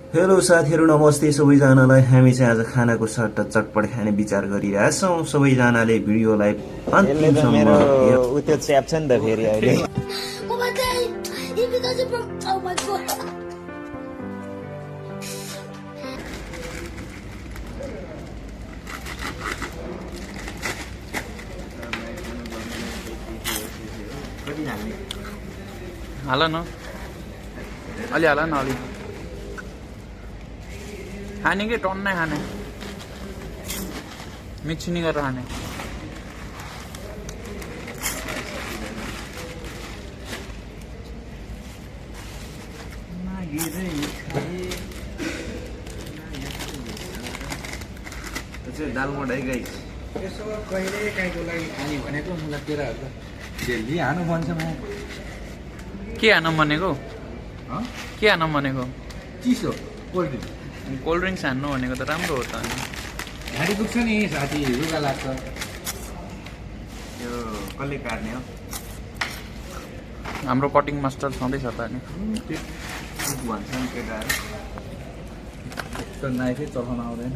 Hello साथीहरू नमस्ते सबैजनालाई हामी चाहिँ आज खानाको सट्टा चटपट खाने विचार गरिरहेछौँ सबैजनाले भिडियोलाई यसले त अन्तिमसम्म मेरो हेर उ त्यो च्याप्छ नि त फेरि अहिले Oh my god! If it doesn't from oh my god! कति हाल्ने हाल न अलि हाल न अलि खाने कि टन्नै खाने मिक्स नि गरेर खाने दाल मोटाइ गाई यसो कहिले काहीँको लागि खाने भनेको मलाई केराहरू त डेली हानु मन छ म के हान भनेको हँ? के हान भनेको चिसो कोल्ड ड्रिङ्क कोल्ड ड्रिङ्क्स हान्नु भनेको त राम्रो हो त अनि घाँटी दुख्छ नि साथी रुगा लाग्छ यो कसले काट्ने हो हाम्रो कटिङ मास्टर छँदैछ त अनि भन्छ नि केटाहरू त्यो नाइफै चलाउन आउँदैन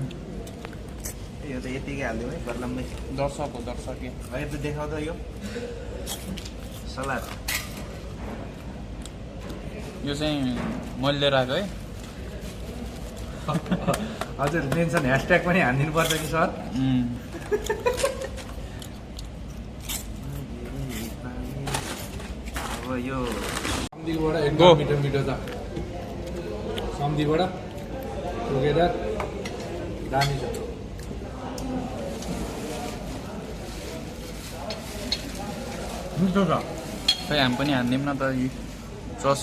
यो त यतिकै हालिदिउँ है बदलामै दर्शक हो दर्शक है त देखाउ त यो सलाद यो चाहिँ मैले लिएर आएको है हजुर मेन्सन ह्यासट्याग पनि हानिदिनु पर्छ कि सर अब यो सम्धिबाट Go. एकदम मिठो मिठो छ सम्धिबाट टुगेदर दामी छ मिठो छ खै हामी पनि हानिदिउँ न त यी सस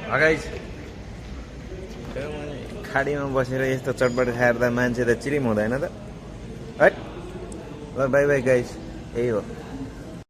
अगाडि खाडीमा बसेर यस्तो चटपट खाएर त मान्छे त चिरिम हुँदैन त है ल बाई बाई गाइस यही हो